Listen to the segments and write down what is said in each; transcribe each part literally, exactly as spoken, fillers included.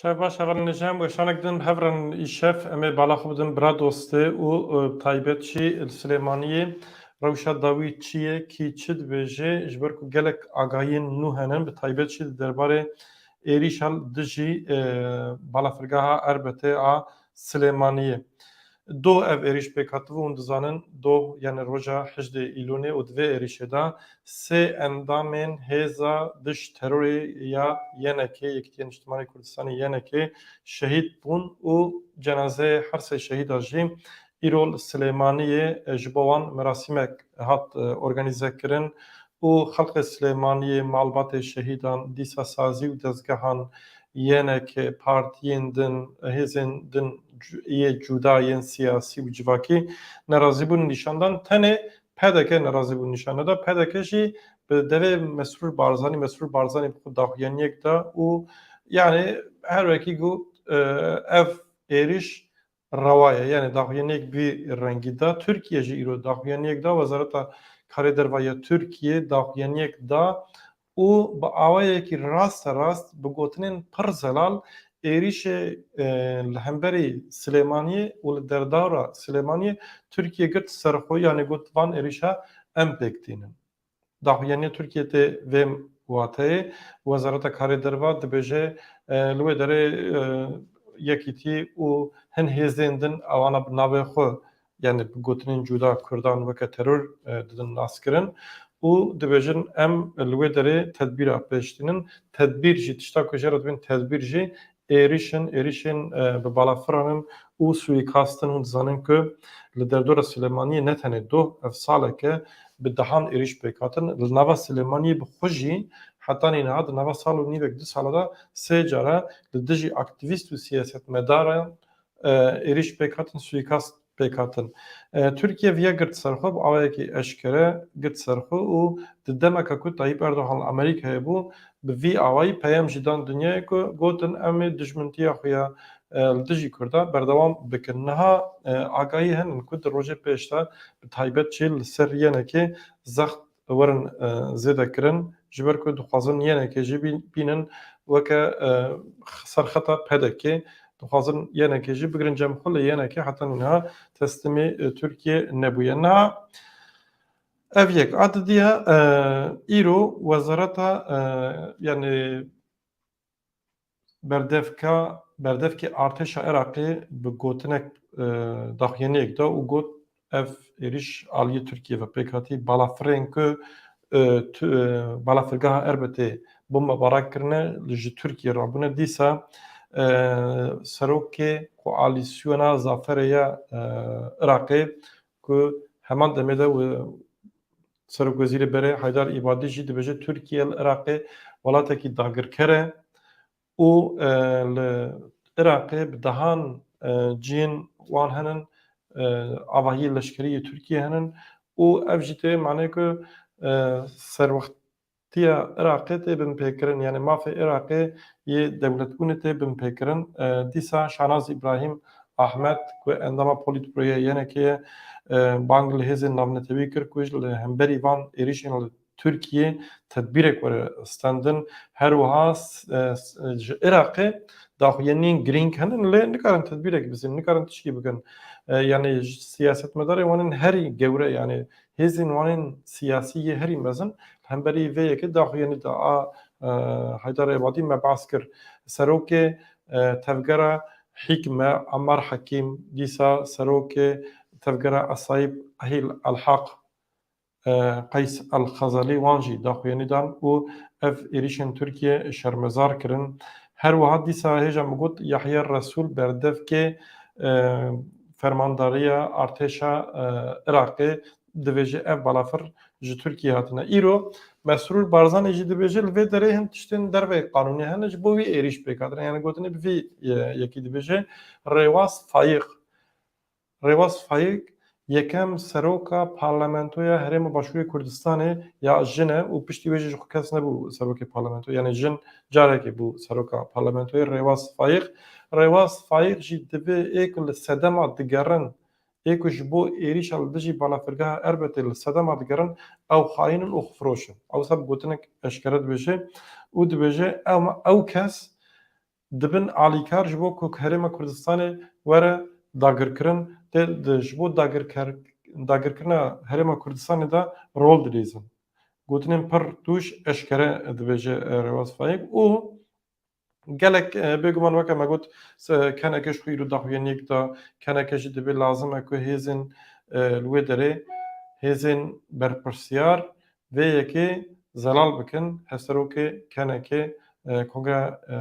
Şev baş hevalên hêja, em weşanek din bi hev re in. Îşev em ê bala xwe bidin bira dostê û, e, bi taybet jî li Silêmaniyê rewşa dawî çi ye, kî çi dibêje, ji ber ku gelek agahiyên nû hene, bi taybet jî di derbarê êrîşa li dijî, e, balafirgeha Erbetê a Silêmaniyê. Doh ev êrîş pêk hatibû, hûn dizanin, doh, yani roja hejdê Îlonê û di vê êrîşê de sê endamên hêza dij terorê ya Y N K, Yekîtiya Niştimanî Kurdistanê, Y N K, şehîd bûn û cenazeyê her sê şehîda jî îro li Silêmaniyê, e, ji bo wan merasîmek hat, e, organîze kirin û xelkê Silêmaniyê, malbatê şehîdan, dîsa sazî û dezgehan Y N K, partiyên din, hêzên din cu-, yê cuda yên siyasî û civakî nerazîbûn nîşan dan. Tenê P D K nerazîbûn nîşan neda. P D K jî bi devê Mesrûr Barzanî, Mesrûr Barzanî bi xwe daxuyaniyek da û, yani, her wekî got, e, ev êrîş rewa ye. Yani daxuyaniyek bi vî rengî da. Tirkiye jî îro daxuyaniyek da. Wezareta Karê Derva ya Tirkiye daxuyaniyek da û bi awayekî rasterast bi gotinên pir zelal êrîşê, e, li hemberî Silêmaniyê û li derdora Silêmaniyê Tirkiye girt ser xwe, yani got, van êrîşa em pêk tînin. Daxuyaniya Tirkiye tê vê wateyê. Wezareta Karê Derva dibêje, e, li wê derê, e, Yekîtî û hin hêzên din ewana bi navê xwe, yani bi gotinên cuda Kurdan weke teror, e, didin naskirin û dibêjin, em li wê derê tedbîra pêş tînin. Tedbîr jî, tişta ku jê re dibên tedbîr jî êrîş in, êrîşên, e, bi balafiran in û suîkast in. Hûn dizanin ku li derdora Silêmaniyê ne tenê doh, ev saleke bi dehan êrîş pêk hatin. Li nava Silêmaniyê bi xwe jî heta niha di nava sal û nîvek, du sala de sê cara li dijî aktîvîst û siyasetmedaran, e, êrîş pêk hatin, suîkast pêk hatin. E, Tirkiye viya girt ser xwe, bi awayekî eşkere girt ser xwe û di demeke ku Tayyip Erdogan li Amerîkayê bû, bi vî awayî peyam jî dan dinyayê ku gotin, em ê dijmintiya xwe ya, e, li dijî Kurda berdewam bikin. Niha, e, agahî hene ku di rojê pêş de bi taybet jî li ser Y N Kê zext werin, e, zêde kirin, ji ber ku dixwazin Y N Kê jî bî-, bînin weke, e, serxeta P D K, dixwazin Y N Kê jî bigrin cem xwe, lê Y N K heta niha teslîmê, e, Tirkiye nebûye. Niha ev yek. A didiya, e, îro wezareta, e, yani berdevka, berdevkê artêşa Iraqê bi gotinek, e, daxuyaniyek da û got, ev êrîş aliyê Tirkiye ve pêk hatî. Balafirên ku, e, tu-, e, balafirgeha Erbetê bombebarak kirine, li ji Tirkiye rabûne. Dîsa, e, serokê koalîsyona Zaferê ya, e, Iraqê ku heman demê de wi-, Serokwezîrê berê Haydar Îbadî jî dibêje, Tirkiye li Iraqê welatekî dagirker e û, e, li Iraqê bi dehan, e, cihên wan henin, e, avahiyê leşkerî yê Tirkiye henin û ev jî tê manê ku, e, serwext tiya Iraqê tê binpêkirin, yani mafê Iraqê yê dewletbûnê tê binpêkirin. E, dîsa Şanaz Îbrahîm Ahmet ku endama Polîtburoya Y N Kê ye, e, bang li hêzên navnetewî kir ku ji li hemberî van êrîşên li Tirkiyê tedbîrek were stendin. Her wiha s-, e, s-, ji Iraqê daxuyaniyên girîng henin, lê nikarin tedbîrek bizîn, nikarin tişkî bikin. E, yani ji siyasetmedarên wan ên herî gewre, yani hêzên wan ên siyasî yê herî mezin, li hemberî vê yekê daxuyanî da. A, e, Haydar Ebadî me behs kir. Serokê, e, tevgera Hîkme, Ammar Hekîm, dîsa serokê tevgera Esayîb Ehîl El-Haq, e, Qeys El-Xezalî, wan jî daxuyanî dan û ev êrîşên Tirkiye şermezar kirin. Her wiha dîsa hêja min got, Yahya Resûl, berdevkê, e, fermandariya artêşa, e, Iraqê, dibêje ev balafir ji Tirkiye hatine. Îro Mesrûr Barzanî jî dibêje, li vê derê hin tiştên derveyî qanûnî hene ji bo wî êrîş pêk hatine. Yani gotinê bi vî, e, yekî dibêje, Rêwas Fayîq. Rêwas Fayîq yekem seroka parlamentoya Herêma Başûrê Kurdistanê ya jin e û piştî wê jî ji xwe kes nebû serokê parlamento. Yani jin carekê bû seroka parlamentoyê, Rêwas Fayîq. Rêwas Fayîq jî divê ê ku li sedema digerin, ê ku ji bo êrîşa li dijî balafirgeha Erbetê li sedema digerin, ew xayîn in û xwefiroş in. Ew wisa bi gotinek eşkere dibêje û dibêje, ew, ew kes dibin alîkar ji bo ku Herêma Kurdistanê were dagirkirin, tê di, ji bo dagirker-, dagirkirina Herêma Kurdistanê de rol dilîzin. Gotinên pir tûj eşkere dibêje, e, Rêwaz Faîk û gelek, e, bêguman weke me got, se-, keneke ji xwe îro daxuyaniyek da, keneke jî dibê lazim e ku hêzên, e, li wê derê hêzên berpirsiyar vê yekê zelal bikin, hevserokê kenekê, e, Kongra, e,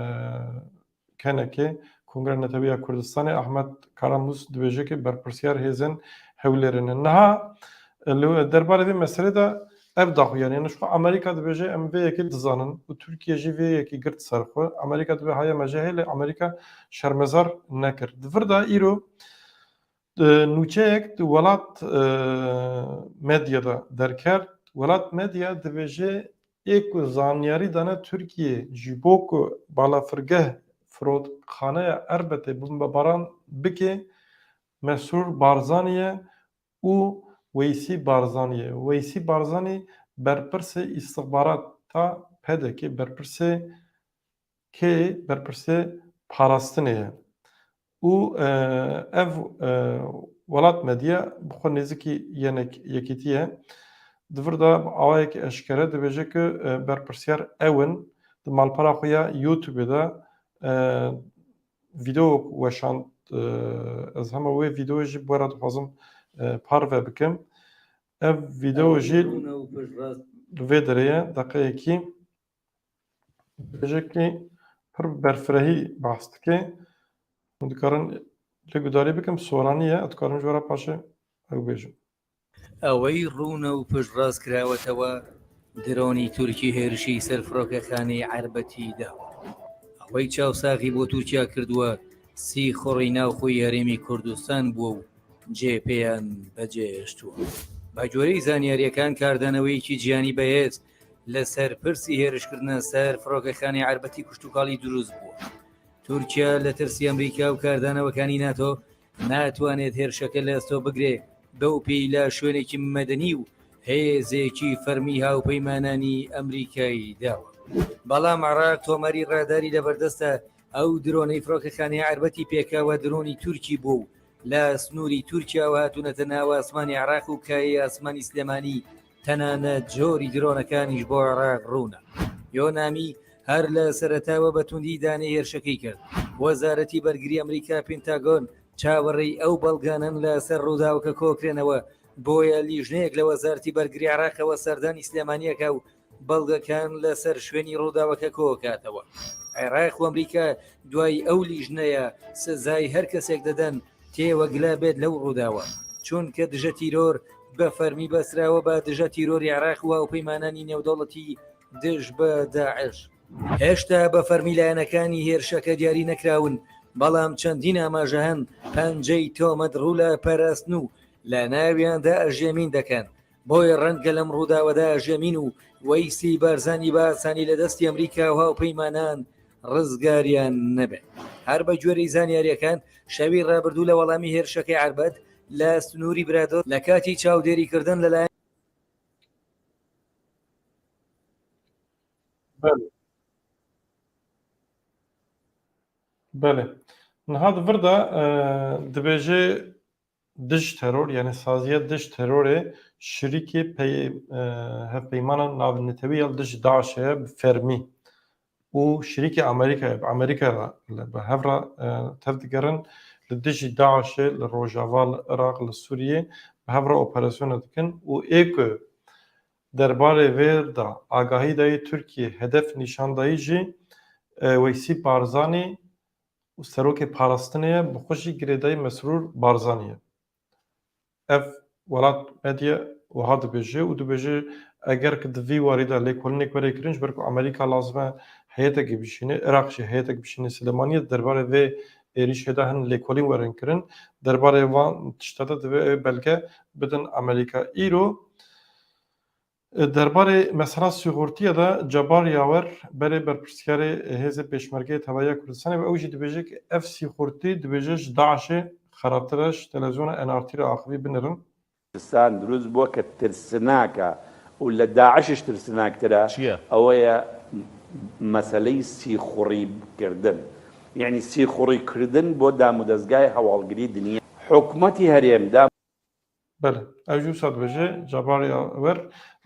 kenekê Kongra Netewî ya Kurdistanê Ahmet Karamûs dibêje ku berpirsiyar hêzên Hewlêrê ne. Niha, e, li derbarê vê meselê de ev daxuyanî, yani ji xwe Amerîka dibêje em vê yekê dizanin û Tirkiye jî vê yekê girt ser xwe. Amerîka dibê haya me jê heye, lê Amerîka şermezar nekir. Di vir de îro, e, nûçeyek di Welat, e, Medya de derkert. Welat Medya dibêje ê ku zanyarî dane Tirkiye ji bo ku balafirgeh firotxaneya Erbetê bimbebaran bike, Mesrûr Barzanî ye û Weysî Barzanî ye. Weysî Barzanî berpirsê îstixbarata P D K, berpirsê kê, berpirsê parastinê ye. Û, e, ev, e, Welat Medya bi xwe nêzikî yenek-, yekîtî ye. Di vir de bi awayekî eşkere dibêje ku, e, berpirsiyar ew in. Di malpera xwe ya YouTube de, e, vîdeoyek weşand, e, ez hema wê vîdeoyê jî bi we re dixwazim, e, parve bikim. Ev vîdeo jî li vê derê ye, deqeyekî. Dibêje ku pir bi berfirehî behs dike. Hûn dikarin lê gudarî bikin, soranî ye, ez dikarim ji we re paşê ew bêjim. ئەوەی ڕوونە و پشتڕاست کراوەتەوە، درۆنی تورکی هێرشی سەر فڕۆکەخانەی عەربەتی داوە. ئەوەی چاوساغی بۆ تورکیا کردووە، سیخوڕی ناوخۆی هەرێمی کوردستان بووە و جێ پێیان بەجێهێشتووە. بە گوێرەی زانیاریەکان، کاردانەوەیەکی جیهانی بەهێز لەسەر پرسی هێرشکردنە سەر فڕۆکەخانەی عەربەتی کوشتوکاڵی دروست بووە. تورکیا لە ترسی ئەمریکا و کاردانەوەکانی ناتۆ ناتوانێت هێرشەکە لە ئەستۆ بگرێ، بەو پێی لە شوێنێکی مەدەنی و هێزێکی فەرمی هاوپەیمانانی ئەمریکای داوە. بەڵام عێراق تۆمەری ڕاداری لەبەردەستە، ئەو درۆنەی فڕۆکەخانەی عەربەتی پێکاوە درۆنی تورکی بوو و لە سنووری تورکیاوە هاتوونەتە ناو ئاسمانی عێراق و کایەی ئاسمانی سلێمانی تەنانەت جۆری درۆنەکانیش بۆ عێراق ڕوونە. یۆنامی هەر لە سەرەتاوە بە توندی دانێ هێرشەکەی کرد. وەزارەتی بەرگری ئەمریکا، پینتاگۆن، چاوەڕێی ئەو بەڵگانەن لەسەر ڕووداوەکە کۆکرێنەوە، بۆیە لیژنەیەک لە وەزارەتی بەرگری عێراقەوە سەردانی سلێمانیەکە و بەڵگەکان لەسەر شوێنی ڕووداوەکە کۆکاتەوە. عێراق و ئەمریکا دوای ئەو لیژنەیە سزای هەر کەسێک دەدەن تێوەگلا بێت لەو ڕووداوە، چونکە دژە تیرۆر بە فەرمی بەستراوە بە دژە تیرۆری عێراق و هاوپەیمانانی نێودەوڵەتی دژ بە داعش. هێشتا بە فەرمی لایەنەکانی هێرشەکە دیاری نەکراون، بەڵام چەندین ئاماژە هەن پەنجەی تۆمەت ڕوو لە پاراستن و لە ناویاندا ئەژێمین دەکەن. بۆیە ڕەنگە لەم ڕووداوەدا ئەژێمین و وەیسی بارزانی بە ئاسانی لە دەستی ئەمریکا و هاوپەیمانان ڕزگاریان نەبێت. هەر بە گوێرەی زانیاریەکان، شەوی ڕابردوو لە وەڵامی هێرشەکەی عەربەت لە سنووری برادۆ، لە کاتی چاودێریکردن لەلایەن Belê. Belê. Niha di vir de, e, dibêje dij teror, yani saziya dij terorê şirîkê pey-, e, hevpeymana navnetewî ya li dij DAIŞê ye bi fermî û şirîkê Amerîkayê, bi Amerîka re li, bi hev re, e, tev digerin, li dijî DAIŞê li Rojava, li Iraq, li Sûriyê bi hev re operasyona dikin û ê ku derbarê vê de agahî dayî Tirkiyê hedef nîşan dayî jî, e, Weysî Barzanî û serokê parastinê ye, bi xwe jî girêdayî Mesrûr Barzanî ye. Ev Welat Medya wiha dibêje û dibêje, eger ki di vî warî de lêkolînê were kirin, ji ber ku Amerîka lazim e heyetek bişîne, Iraq jî heyetek bişîne Silêmaniyê, derbarê vê êrîşê de hin lêkolîn werin kirin. Derbarê van tişta de divê ew belge bidin Amerîka. Îro, e, derbarê mesela sîxurtiye de Cebar Yawer, berê berpirsiyarê Hêzê Pêşmergeyê Tevahiya Kurdistanê ve ew jî dibêje ki ev sîxurtî dibêje ji DAIŞê xerabtir e, ji televizyona N R T re axivî, binirin. Kurdistan dirust bû ke tirsinak e û li DAIŞiş tirsinaktir e. Çi ye? Ew ye meseleyî sîxurîkirdin. Yani sîxurîkirdin bo damûdezgayê hewalgirî dinî. Hikûmetî herêm da Belê, ew jî wisa dibêje, Cabarê Wer,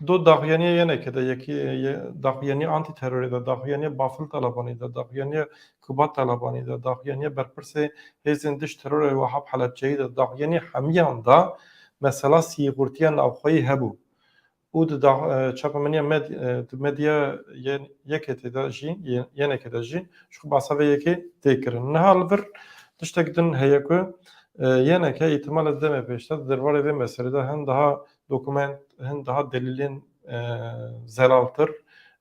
do daxuyaniya yeneke de, yekî, ye, daxuyaniya antîterorê de, daxuyaniya Bafil Talebanî de, daxuyaniya Kubat Talebanî de, daxuyaniya berpirsê hêzên dişt terorê Wehab Helepçeyî de, daxuyaniya hemiyan de mesela sîxurtiya navxweyî hebû. Û di dax-, e, çapemeniya med-, e, di medya ye-, yekê tê de jî, ye-, yenekê de jî, ji xwe basa vê yekê tê kirin. Niha li vir tiştek din heye ku, e, yeneke îhtimal e demê pêş de di derbarê vê meselê de hin daha dokument, hin daha delîlên, e, zelaltir,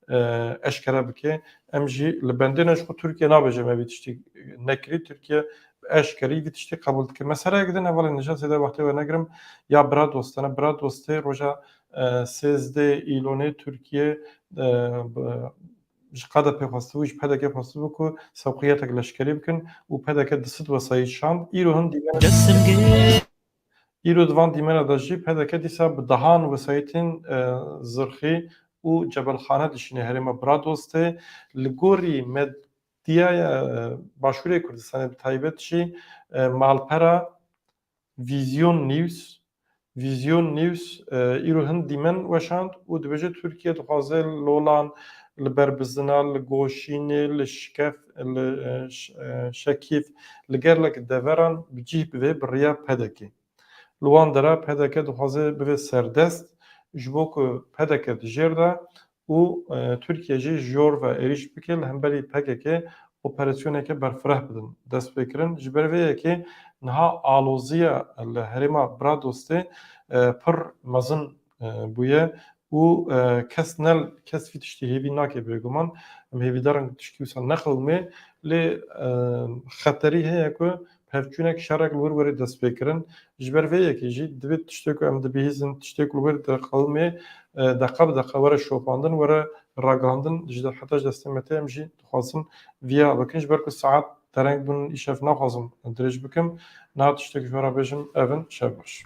e, eşkere bike. Em jî li bendê ne ji xwe Tirkiye nabêje me vî tiştî nekirî. Tirkiye bi eşkerî vî tiştî qebûl dike. Meseleyek din hevalên nijasê de wextê we negirim ya bira dostane. Bira dostê roja, e, sêzdeh îlonê Tirkiye, e, bi, ji K D P xwestibû, ji P D K xwestibû ku sewqiyetek leşkerî bikin û P D K di sed wesayît şand. Îro hin dîmen Îro di van dîmena de jî P D K dîsa bi dehan wesayîtên, e, zirxî û cebelxane dişîne herêma Bradostê. Li gorî medyaya, e, Başûrê Kurdistanê bi taybet jî, e, malpera Vizyon News, Vizyon News, e, îro hin dîmen weşand û dibêje Tirkiye dixwaze lolan li ber bizina, li goşînê, li şikef, li, e, ş-, e, şekîf, li gelek deveran bi cih bivê bi riya P D K. Li wan dera P D K dixwaze bibe serdest, ji bo ku P D K di jêr de û, e, Tirkiye jî ji jor ve êrîş bike, li hemberî P K K operasyoneke berfireh bidin destpêkirin. Ji ber vê yekê niha aloziya li herêma Bradostê, e, pir mezin, e, bûye û, e, kes ne, kes vî tiştî hêvî nake bêguman. Em hêvîdar in tiştî wisa neqewime, lê, e, xeterî heye ku pevçûnek, şerek li wir were destpêkirin. Ji ber vê yekê jî divê tiştê ku em dibihîzin, tiştê ku li wir diqewime, e, deqa bi deqa were şopandin, were ragihandin, ji de heta ji destê me tê, em jî dixwazin viya bikin. Ji ber ku saet dereng bûn, îşev naxwazim dirêj bikim. Niha tiştek ji we re bêjim, ev in, şev baş.